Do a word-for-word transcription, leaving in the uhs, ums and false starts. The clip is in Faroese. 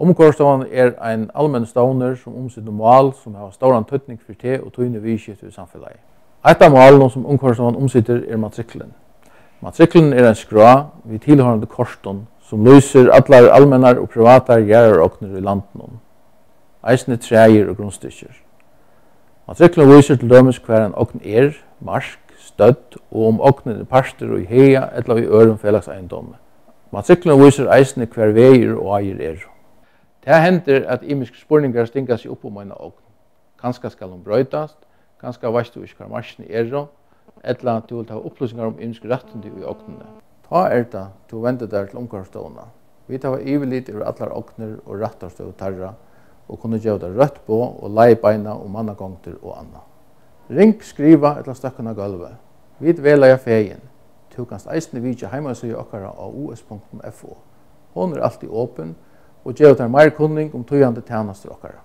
Umhvørvisstovan er ein almenn stovnur, sum umsitur mál, sum hava stóran týdning fyri teg og tíni viðurskifti í samfelagi. Eitt av málunum, sum Umhvørvisstovan umsitur, er matriklurin. Matriklurin er ein skrá við tilhoyrandi kortum, sum lýsir allar almennar og privatar jarðarognir í landinum, eisini træir og grundstykkir. Matriklurin vísir til dømis, hvar ein ogn er, mark, stødd og um ognin er partur í haga ella í øðrum felagseigindomi. Matriklurin vísir eisini, hvar vegir og áir eru. Tað hendir, at ymiskir spurningar stinga seg upp um eina ogn. Kanska skal hon broytast, kanska veitst tú ikki, hvar markini eru, ella tú vilt hava upplýsingar um ymisk rættindi í ognini. Tá er tað, tú vendir tær til Umhvørvisstovuna. Vit hava yvirlit yvir allar ognir og rættarstøðu teirra og kunnu geva tær røtt boð og leiðbeina um mannagongdir og annað. Ring, skriva ella støkka inn á gólvið. Vit vegleiða fegin. Tú kanst eisini vitja heimasíðu okkara á u s punktum f o. Hon er altíð opin og geva tær meir kunning um týðandi tænastur okkara.